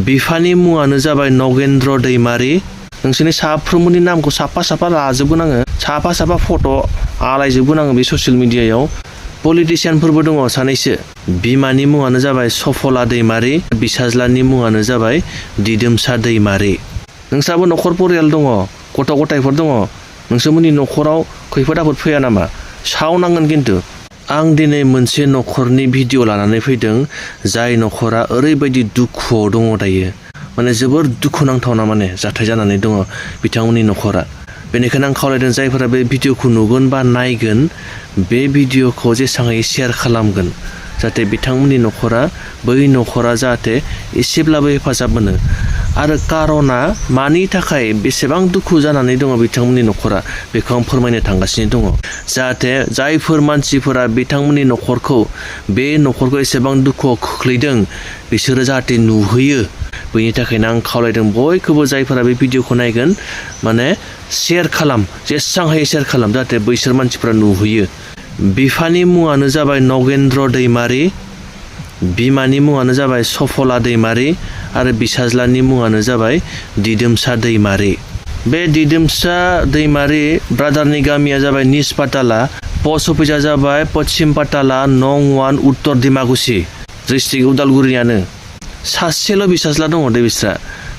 बिफानि मुङानो जाबाय नगेन्द्र दैमारि। नोंसोरनि साफ्रोमबोनि नामखौ साफा साफा लाजोबगोन आङो, साफा साफा फट' आलायजोबगोन आङो बे ससियेल मिडियायाव। पलिटिशियानफोरबो दङ सानैसो। बिमानि मुङानो जाबाय सफला दैमारि, बिसाज्लानि मुङानो जाबाय दिदोमसा दैमारि। नोंस्राबो न'खर परियाल दङ, गथ' गथायफोर दङ। नोंसोरमोननि न'खराव खैफोद आफोद फैया नामा? सावनांगोन खिन्थु। आं दिनै मोनसे न'खरनि भिडिअ' लानानै फैदों, जाय न'खरा ओरैबायदि दुखुआव दङ दायो, माने जोबोर दुखुनांथावना माने जाथाय जानानै दङ बिथांमोननि न'खरा। बेनिखायनो आं खावलायदों जायफोरा बे भिडिअ'खौ नुगोन बा नायगोन, बे भिडिअ'खौ जेसाङै शेयार खालामगोन, जाहाथे बिथांमोननि न'खरा, बै न'खरा जाहाथे एसेब्लाबो हेफाजाब मोनो। आरो कारना मानि थाखाय बेसेबां दुखु जानानै दङ बिथांमोननि न'खरा, बेखौ आं फोरमायनो थांगासिनो दङ। जाहाथे जायफोर मानसिफोरा बिथांमोननि न'खरखौ, बे न'खरखौ एसेबां दुखुआव खोख्लैदों, बिसोरो जाहाथे नुहैयो। बेनि थाखायनो आं खावलायदों बयखौबो जायफोरा बे भिडिअ'खौ नायगोन, माने शेयार खालाम, जेसां हायो शेयार खालाम, जाहाथे बैसोर मानसिफ्रा नुहैयो। बिफानि मुङानो जाबाय नगेन्द्र दैमारि, बिमानि मुङानो जाबाय सफला दैमारि आरो बिसाज्लानि मुङानो जाबाय दिदोमसा दैमारि। बे दिदोमसा दैमारि ब्रादारनि गामिया जाबाय निज पाताला, पस्ट अफिसा जाबाय पश्चिम पाताला नं 1 उत्तर डिमाकुसि, डिस्ट्रिक्ट उदालगुरियानो। सासेल' बिसाज्ला दङ दे बिस्रा।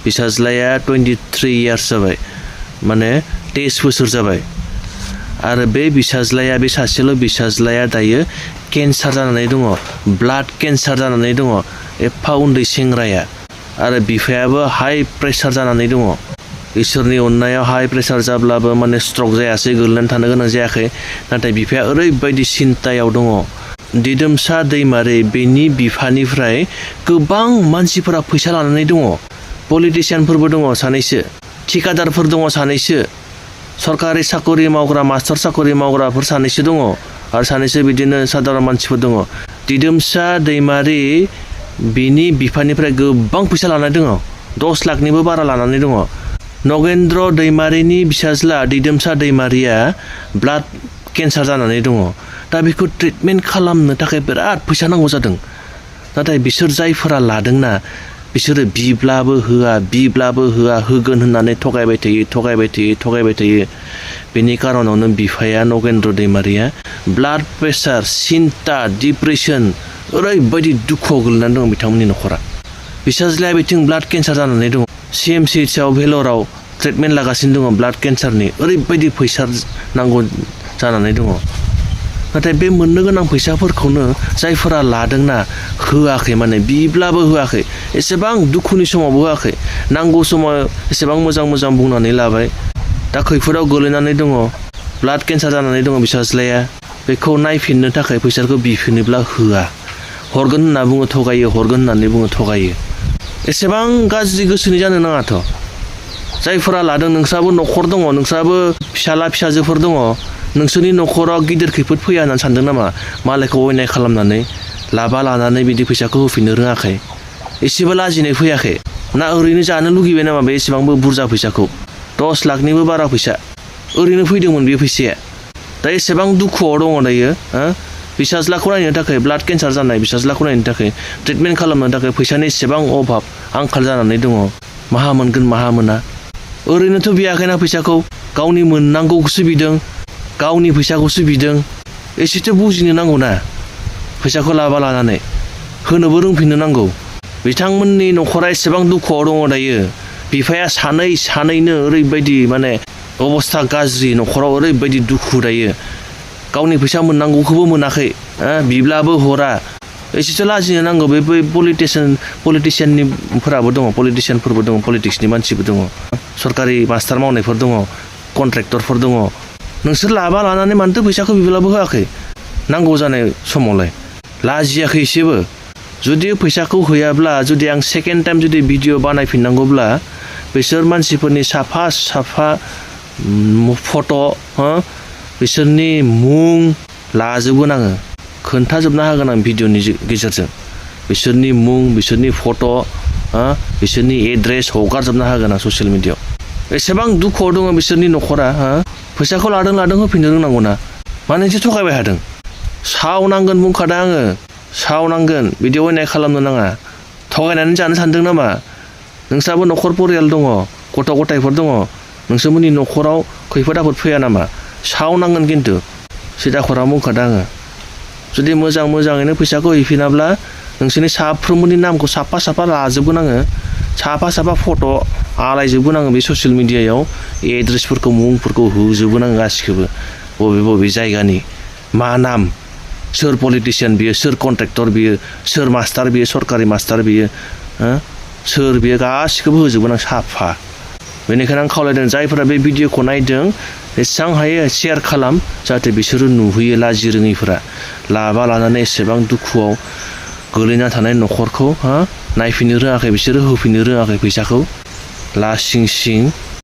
बिसाज्लाया 23 इयार्स जाबाय, माने 23 बोसोर जाबाय। आरो बे बिसाज्लाया, बे सासेल' बिसाज्लाया दायो केन्सार जानानै दङ, ब्लाड केन्सार जानानै दङ, एफा उन्दै सेंग्राया। आरो बिफायाबो हाई प्रेसार जानानै दङ। इसोरनि अननायाव हाई प्रेसार जाब्लाबो माने स्ट्रक जायासै, गोलैनानै थानो गोनां जायाखै। नाथाय बिफाया ओरैबायदि सिन्तायाव दङ। दिदोमसा दैमारि, बेनि बिफानिफ्राय गोबां मानसिफोरा फैसा लानानै दङ। पलिटिशियानफोरबो दङ सानैसो, थिकादारफोर दङ सानैसो, सरकारि साकरि मावग्रा, मास्टार साकरि मावग्राफोर सानैसो दङ, आरो सानैसो बिदिनो साधारन मानसिफोर दङ। दिदोमसा दैमारि बिनि बिफानिफ्राय गोबां फैसा लानानै दङ, 10 लाखनिबो बारा लानानै दङ। नगेन्द्र दैमारिनि बिसाज्ला दिदोमसा दैमारिया ब्लाड केन्सार जानानै दङ। दा बेखौ ट्रिटमेन्ट खालामनो थाखाय बिराद फैसा नांगौ जादों। नाथाय बिसोर जायफोरा लादोंना, बिसोरो बिब्लाबो होआ, बिब्लाबो होआ, होगोन होननानै थगायबाय थायो। बेनि कारनावनो बिफाया, नगेन्द्र दैमारिया ब्लाड प्रेसार, सिन्ता, डिप्रेसन, ओरैबायदि दुखुआव गोलैनानै दं बिथांमोननि न'खरा। बिसाज्लाया बिथिं ब्लाड केन्सार जानानै दङ, CMCHआव भेलराव ट्रिटमेन्ट लागासिनो दङ ब्लाड केन्सारनि। ओरैबायदि फैसा नांगौ जानानै दङ। नाथाय बे मोननो गोनां फैसाफोरखौनो जायफोरा लादोंना, होआखै, माने बिब्लाबो होआखै। एसेबां दुखुनि समावबो होआखै। नांगौ समाव एसेबां मोजां बुंनानै लाबाय, दा खैफोदाव गोलैनानै दङ, ब्लाड केन्सार जानानै दङ बिसाज्लाया। बेखौ नायफिननो थाखाय फैसाखौ बिफिनोब्ला होआ, हरगोन होनना बुङो थगायो, हरगोन होननानै बुङो थगायो। एसेबां गाज्रि गोसोनि जानो नाङाथ'। जायफोरा लादों, नोंस्राबो न'खर दङ, नोंस्राबो फिसाला फिसाजोफोर दङ। नोंसोरनि न'खराव गिदिर खैफोद फैया होननानै सानदों नामा? मालायखौ अयनाय खालामनानै, लानानै बिदि फैसाखौ होफिननो रोङाखै? एसेबो लाजिनाय फैयाखै ना? ओरैनो जानो लुगैबाय नामा बे एसेबांबो बुरजा फैसाखौ? 10 लाखनिबो बारा फैसा ओरैनो फैदोंमोन बे फैसाया। दा एसेबां दुखुआव दङ दायो, बिसाज्लाखौ नायनो थाखाय, ब्लाड केन्सार जानाय बिसाज्लाखौ नायनो थाखाय, ट्रिटमेन्ट खालामनो थाखाय फैसानि एसेबां अभाब, आंखाल जानानै दङ। माहा मोनगोन माहा मोना। ओरैनोथ' बियाखैना फैसाखौ, गावनि मोननांगौखौसो बिदों, गावनि फैसाखौसो बिदों। एसेथ' बुजिनो नांगौ ना, फैसाखौ लानानै होनोबो रोंफिननो नांगौ। बिथांमोननि न'खरा एसेबां दुखुआव दङ दायो। बिफाया सानैनो ओरैबायदि माने अबस्था गाज्रि, न'खराव ओरैबायदि दुखु दायो। गावनि फैसा मोननांगौखौबो मोनाखै, बिब्लाबो हरा। एसेथ' लाजिनो नांगौ। बे पलिटिशियानफोराबो दङ, पलिटिशियानफोरबो दङ, पलिटिक्सनि मानसिबो दङ, सरकारि मास्टार मावनायफोर दङ, कन्ट्रेक्टरफोर दङ। नोंसोर लानानै मानोथो फैसाखौ बिब्लाबो होआखै? नांगौ जानाय समावलाय लाजियाखै एसेबो? जुदि फैसाखौ होयाब्ला, जुदि आं सेकेन्ड टाइम जुदि भिडिअ बानायफिननांगौब्ला, बिसोर मानसिफोरनि साफा फट', बिसोरनि मुं लाजोबगोन आङो, खोन्थाजोबना होगोन आं भिडिअनि गेजेरजों। बिसोरनि मुं, बिसोरनि फट', बिसोरनि एड्रेस हगारजोबना होगोन आं ससियेल मिडियायाव। एसेबां दुखुआव दङ बिसोरनि न'खरा। फैसाखौ लादों होफिननो रोंनांगौ ना। मानोथो थगायबाय थादों? सावनांगोन बुंखादों आङो, सावनांगोन। बिदि अयनाय खालामनो नाङा। थगायनानै जानो सानदों नामा? नोंस्राबो न'खर परियाल दङ गथ' गथायफोर दङ नोंसोरमोननि न'खराव खैफोद आफोद फैया नामा सावनांगोन खिन्थु सिदा खरा बुंखादों आङो जुदि मोजाङैनो फैसाखौ हैफिनाब्ला नोंसोरनि साफ्रोमबोनि नामखौ साफा साफा लाजोबगोन आङो साफा फट' आलायजोबगोन आङो बे ससियेल मिडियायाव एड्रेसफोरखौ मुंफोरखौ होजोबगोन आङो गासिखौबो बबे जायगानि मा नाम सोर पलिटिशियान बियो सोर कन्ट्रेक्टर बियो सोर मास्टार बियो सरकारि मास्टार बियो सोर बियो गासिखौबो होजोबगोन आं साफा बेनिखायनो आं खावलायदों जायफोरा बे भिडिअखौ नायदों एसेबां हायो शेयार खालाम जाहाथे बिसोरो नुहैयो लाजि रोङैफोरा लानानै एसेबां दुखुआव गोलैना थानाय न'खरखौ नायफिननो रोङाखै बिसोरो होफिननो रोङाखै फैसाखौ लासिं